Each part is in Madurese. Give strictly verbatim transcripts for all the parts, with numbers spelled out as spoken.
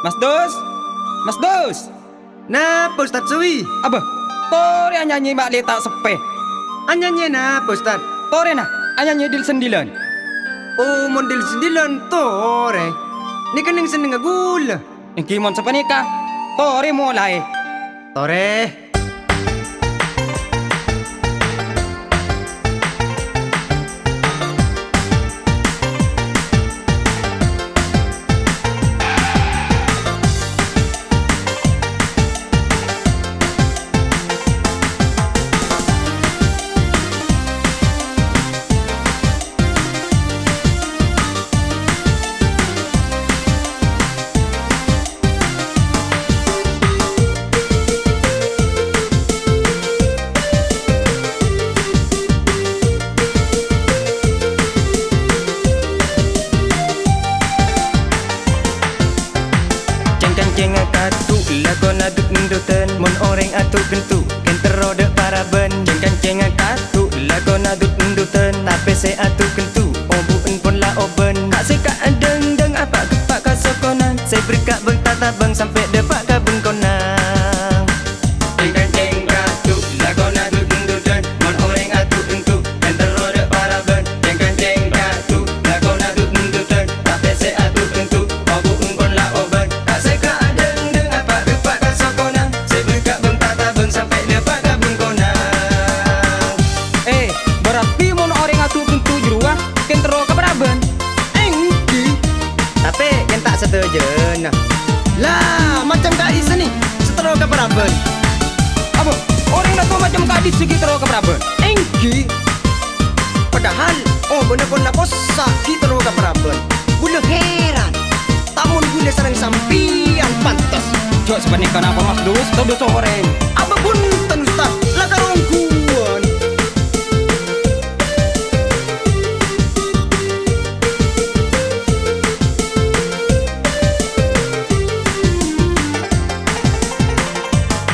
Mas Dus! Mas Dus! Napa, Ustad Suwi? Abâ, torè anyanyi ma' lè ta' seppè. Anyanyi napa, Ustad? Torè, na, anyanyi dil-sendilan. Oh, mon dil-sendilan, torè. Nèka neng sennengnga ghulâ. Èngghi mon sapanèka, torè molaè. Torè. Cèng-kancèng katu lakona dut-endutân, mon orèng adu-ghendu, kèng terro dâ' parabân. Cèng-kancèng katu lakona dut-endutân, tapè sè adu-ghendu, obu'en pon la obân. Ka' sè ka' dângdâng apa' geppa' ka sokona, sè berka' bâng tatabâng sampè' dâpa' ka bengkona. Cèng-kancèng katu lakona dut-endutân, mon orèng adu-ghendu, kèng terro dâ' parabân. Cèng-kancèng katu lakona dut-endutân, tapè sè adu-ghendu, obu'en pon la obân. Ka' sè ka' dângdâng apa' geppa' ka sokona, sè berka' bâng tatabâng sampè' dâpa' ka bengkona. Eh, berarti mon orèng adu-ghendu jârowa, kèng terro ka parabân? Èngghi. Tapè kèng ta' sadhâjâna. La, macem ka'dissa' nè, sè terro ka parabân. Abâ, orèng adu macem ka'dissa' ghi' terro ka parabân? Èngghi. Padahal, oh, bânnè pon la possa' ghi' terro ka parabân. Ghulâ heran. Ta' mon ghulâ sareng sampèyan pantes. Jhâ' sapanèka napa, Mas Dus? Todus orèng. Abâ, bhunten, Ustad. La karongguwân.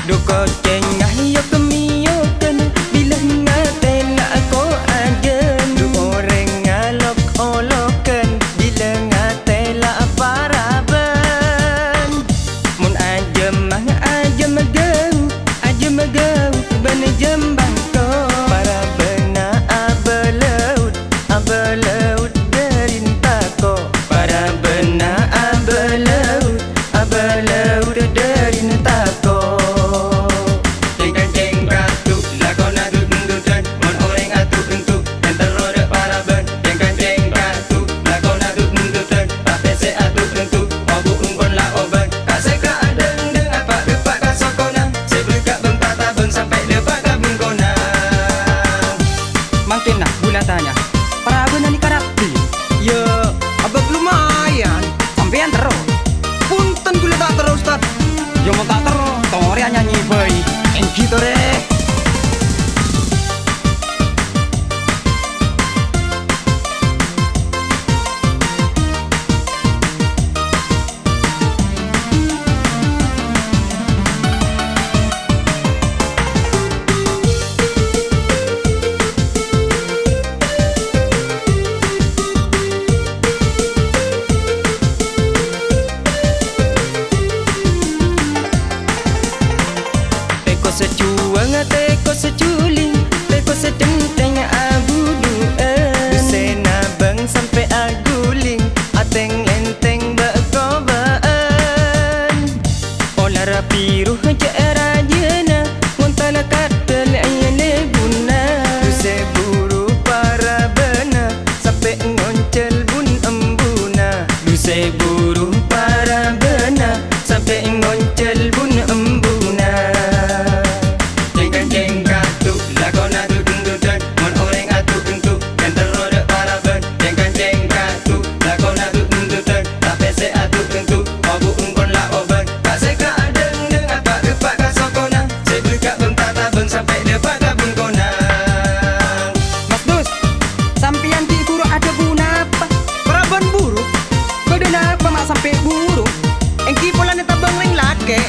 Dhu kocèngnga yok-mèyokân, bilâ ngatèla ko ajân. Dhu orèngnga lok-olokân, bilâ ngatèla parabân. Mon ajâmma, ajâmma gâu, ajâmma gâu bân jembangko. Parabânna abâlaut, abâlaut dârin tako'. Parabânna abâlaut, abâlaut dârin tako'. Cèng-kancèng katu lakona dut-endutân, mon orèng adu-ghendu, kèng terro dâ' parabân. Cèng-kancèng katu lakona dut-endutân, tapè sè adu-ghendu, obu'en pon la obân. Ka' sè ka' dângdâng apa' geppa' ka sokona, sè berka' bâng tatabâng sampè' dâpa' ka bengkona. Mangkèn, na, ghulâ tanya, parabânna nèka raddhin? Yâ, abâ' lumayan. Sampèyan terro? Bhunten, ghulâ ta' terro, Ustad. Yâ, mon ta' terro, torè anyanyi bhâi. Èngghi, torè. Tèko sajhuwâng, tèko sajuling, tèko sacènthèng abudhu'ân. Dusèna bâng sampè' aghulèng, atèng-lèntèng bâ-kobâ'ân. Olar biru jhâ' rajâna, ngontala kaddhâl è lebuna. Dusè buru parabânna, sampè' ngoncèl bun embuna. Dusè buru parabânna, sampè' ngoncèl bun embuna. Cèng-kancèng katu lakona dut-endutân, mon orèng adu-ghendu, kèng terro dâ' parabân. Cèng-kancèng katu lakona dut-endutân, tapè sè adu-ghendu, obu'en pon la obân. Ka' sè ka' dângdâng apa' geppa' ka sokona, sè berka' bâng tatabâng sampè' dâpa' ka bengkona. Mas Dus, sampèyan ghi' buru adhâbu napa? Parabân buru? Bâdâ napa ma' sampè' buru? Èngghi polana tabâng rèng lakè'.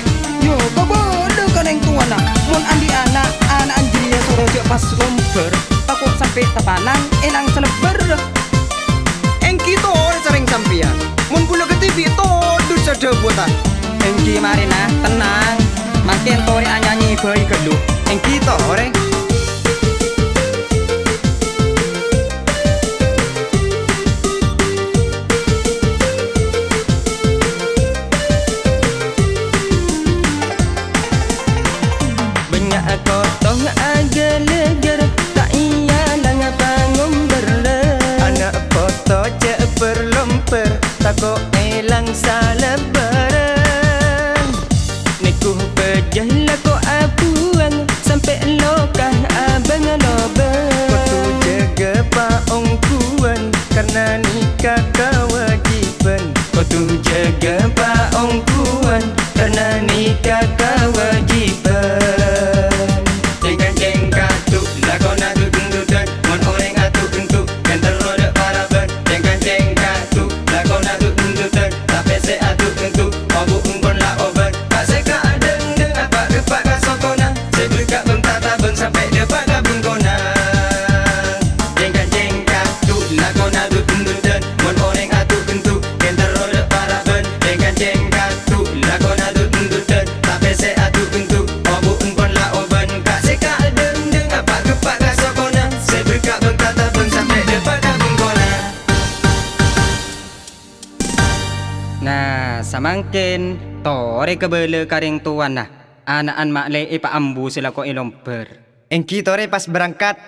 Yâ, kabâlâ ka rèng towana. Mon andi' ana', ana'na jârèya soro jhâ' pas ngombhâr. Tako' sampè' tapanang, èlang salebbhâr. Èngghi torè sareng sampèyan. Mon bulâ kadhibi' todus sadhâbuwân. Èngghi torè. Bânnya' kotong aghâlâghâr, ta' iyâ la ngapa ngombâr. Ana' poto jhâ' bâr-lombâr, tako' èlang salèbârân. Nèko bâjâ lako abuwâng, sampè' loka abâng lobâng. Kodhu jâgâ paongghuwân, karna nèka kawâjibhân. Kodhu jâgâ paongghuwân, karna nèka kawâjibhân. Cèng-kancèng kadu, lakona dud-endudan, mon orèng adu-endu, ghân terro dâ' parabân. Cèng-kancèng kadu, lakona dud-endudan, tapè sè adu-endu, obu' empon la obân. Ka' sè ka' dhâng-dhâng, apa'-eppa' ka sokona, sè bârka' bâng tatabâng sampè' dâpa' ka bengkona. Cèng-kancèng kadu, lakona dud-endudan, mon orèng adu-endu, ghân terro dâ' parabân. Cèng-kancèng kadu, lakona dud-endudan, tapè sè adu-endu, obu' empon la obân. Ka' sè ka' dhâng-dhâng, apa'-eppa' ka sokona, sè bârka' bâng tatabâng sampè' dâpa' ka bengkona. Nah, samangkèn torè kabâlâ ka rèng towana. Ana'an ma'lè èpaambu sè lako èlombâr. Èngghi torè pas berangkat.